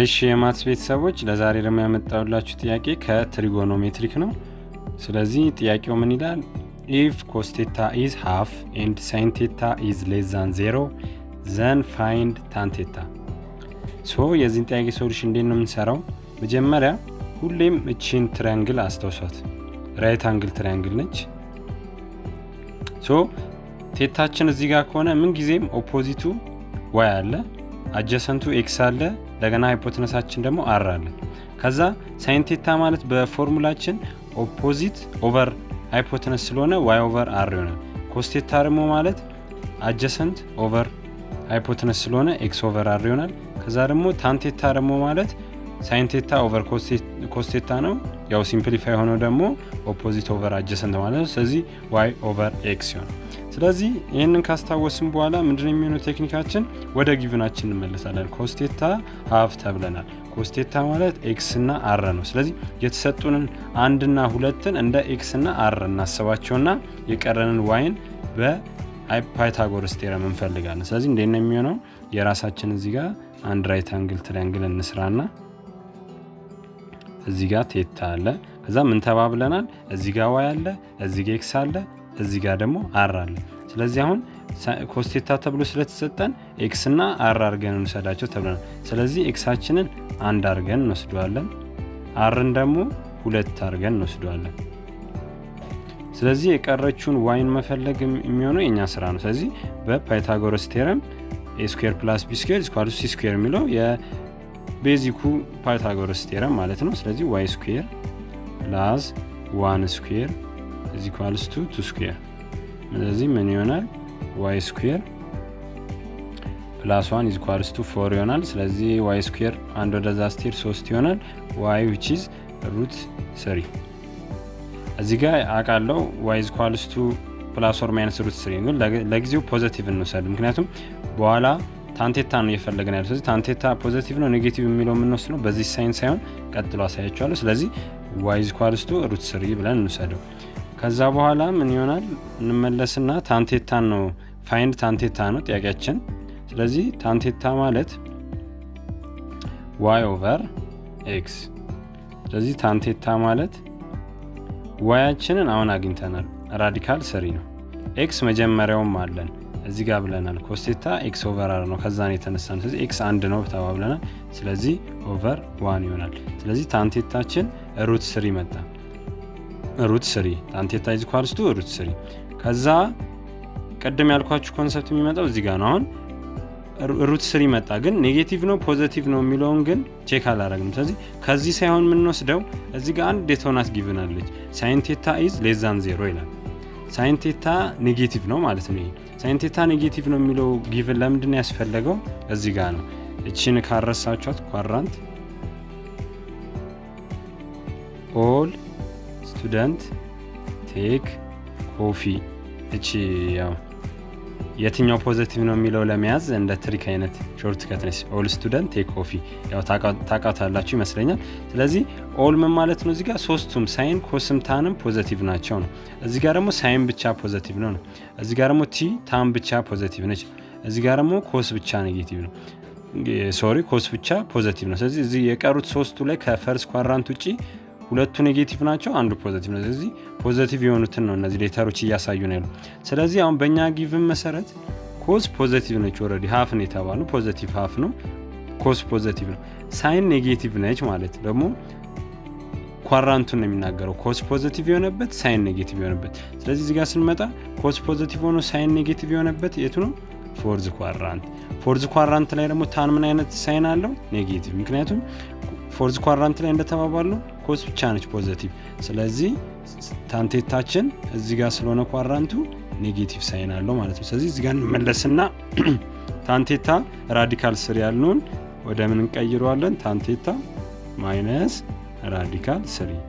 እሺ የ maths ቤተሰቦች፣ ለዛሬ ደግሞ ያመጣሁላችሁ ጥያቄ ከ trigonometric ነው። ስለዚህ ጥያቄው ምን ይላል? If cos theta is half and sine theta is less than zero, then find tan theta። So የዚህን ጥያቄ solution እንዴት ነው የምንሰራው? መጀመሪያ ሁሌም እቺን triangle አስታውሷት። Right angle triangle ነች። So theta ችን እዚህ ጋር ከሆነ ምንጊዜም opposite ኡ y አለ፣ adjacent ኡ x አለ፣ እንደገና hypotenuse ኣችን ደግሞ r አለ። ከዛ sine theta ማለት በ formula ችን opposite over hypotenuse ስለሆነ y over r ይሆናል። Cos theta ደግሞ ማለት adjacent over hypotenuse ስለሆነ x over r ይሆናል። ከዛ ደግሞ tan theta ደግሞ ማለት sine theta over cos theta ነው። ያው simplify የሆነው ደግሞ opposite over adjacent ማለት ነው። ስለዚህ y over x ይሆናል። ስለዚህ ይህንን ካስታወስን በኋላ ምንድነው የሚሆነው technique ኣችን? ወደ given ኣችን እንመለሳለን። Cos theta half ተብለናል። Cos theta ማለት x እና r ነው። ስለዚህ የተሰጡንን አንድና ሁለትን እንደ x እና r እናስባቸውና የቀረንን y ን በ Pythagoras theorem እንፈልጋለን። ስለዚህ እንዴት ነው የሚሆነው? የራሳችን እዚህ ጋር አንድ right angle triangle እንስራና እዚህ ጋር theta አለ። ከዛ ምን ተባብለናል? እዚህ ጋር y አለ፣ እዚህ ጋር x አለ፣ እዚህ ጋር ደግሞ r አለ። ስለዚህ አሁን cos theta ተብሎ ስለተሰጠን x እና r አድርገን እንውሰዳቸው ተብለናል። ስለዚህ x ኣችንን አንድ አድርገን እንወስደዋለን፣ r ን ደግሞ ሁለት አድርገን እንወስደዋለን። ስለዚህ የቀረችውን y ን መፈለግ የሚሆነው የእኛ ስራ ነው። ስለዚህ በ Pythagoras theorem a square plus b square equal c square የሚለው የ basic ኩ Pythagoras theorem ማለት ነው። ስለዚህ y square plus one square is equals to two square። ስለዚህ ምን ይሆናል? Y square plus one is equals to four ይሆናል። ስለዚህ y square አንድ ወደዛ ስትሄድ ሶስት ይሆናል። y which is root three። እዚህ ጋር አውቃለሁ y is equals to plus or minus root three፣ ግን ለጊዜው positive እንውሰድ፣ ምክንያቱም በኋላ tan theta ነው እየፈለግን ያለው። ስለዚህ tan theta positive ነው negative የሚለው የምንወስነው በዚህ sign ሳይሆን ቀጥሎ አሳያችኋለሁ። ስለዚህ y is equals to root three ብለን እንውሰደው። ከዛ በኋላ ምን ይሆናል? እንመለስና tan theta ን ነው፣ find tan theta ነው ጥያቄያችን። ስለዚህ tan theta ማለት y over x። ስለዚህ tan theta ማለት y ኣችንን አሁን አግኝተናል፣ radical three ነው። x መጀመሪያውም አለን እዚህ ጋር ብለናል። Cos theta x over r ነው፣ ከዛ ነው የተነሳ ነው። ስለዚህ x አንድ ነው ተባብለናል። ስለዚህ over one ይሆናል። ስለዚህ tan theta ችን root three መጣ። Root three፣ tan theta is equals to root three። ከዛ ቅድም ያልኳችሁ concept የሚመጣው እዚህ ጋር ነው። አሁን root three መጣ፣ ግን negative ነው positive ነው የሚለውን ግን check አላረግም። ስለዚህ ከዚህ ሳይሆን የምንወስደው እዚህ ጋር አንድ የተሆናት given አለች። Sine theta is less than zero ይላል። Sine theta negative ነው ማለት ነው። ይሄ sine theta negative ነው የሚለው given ለምንድን ነው ያስፈለገው? እዚህ ጋር ነው። እችን ካረሳችኋት quadrant all student take coffee፣ እቺ ያው የትኛው positive ነው የሚለው ለመያዝ እንደ trick አይነት shortcut ነች። All student take coffee ያው ታውቃታላችሁ ይመስለኛል። ስለዚህ all ምን ማለት ነው? እዚህ ጋር ሶስቱም sine cos ም tan ም positive ናቸው ነው። እዚህ ጋር ደግሞ sine ብቻ positive ነው ነው። እዚህ ጋር ደግሞ tan ብቻ positive ነች። እዚህ ጋር ደግሞ cos ብቻ negative ነው። Sorry፣ cos ብቻ positive ነው። ስለዚህ እዚህ የቀሩት ሶስቱ ላይ ከ first quadrant ውጪ ሁለቱ negative ናቸው፣ አንዱ positive ነው። ስለዚህ positive የሆኑትን ነው እነዚህ letter ኦች እያሳዩ ነው ያሉ። ስለዚህ አሁን በእኛ given መሰረት cos positive ነች። Already half ነው የተባለው፣ positive half ነው። Cos positive ነው። Sine negative ነች ማለት ደግሞ quadrant ኡን ነው የሚናገረው። Cos positive የሆነበት፣ sine negative የሆነበት። ስለዚህ እዚህ ጋር ስንመጣ cos positive ሆኖ sine negative የሆነበት የቱ ነው? Fourth quadrant። Fourth quadrant ላይ ደግሞ tan ምን አይነት sign አለው? Negative። ምክንያቱም fourth quadrant ላይ እንደተባባሉ cos ብቻ ነች positive። ስለዚህ tan theta ችን እዚህ ጋር ስለሆነ quadrant ኡ negative sign አለው ማለት ነው። ስለዚህ እዚህ ጋር እንመለስና tan theta radical three ያልነውን ወደ ምን እንቀይረዋለን? Tan theta minus radical three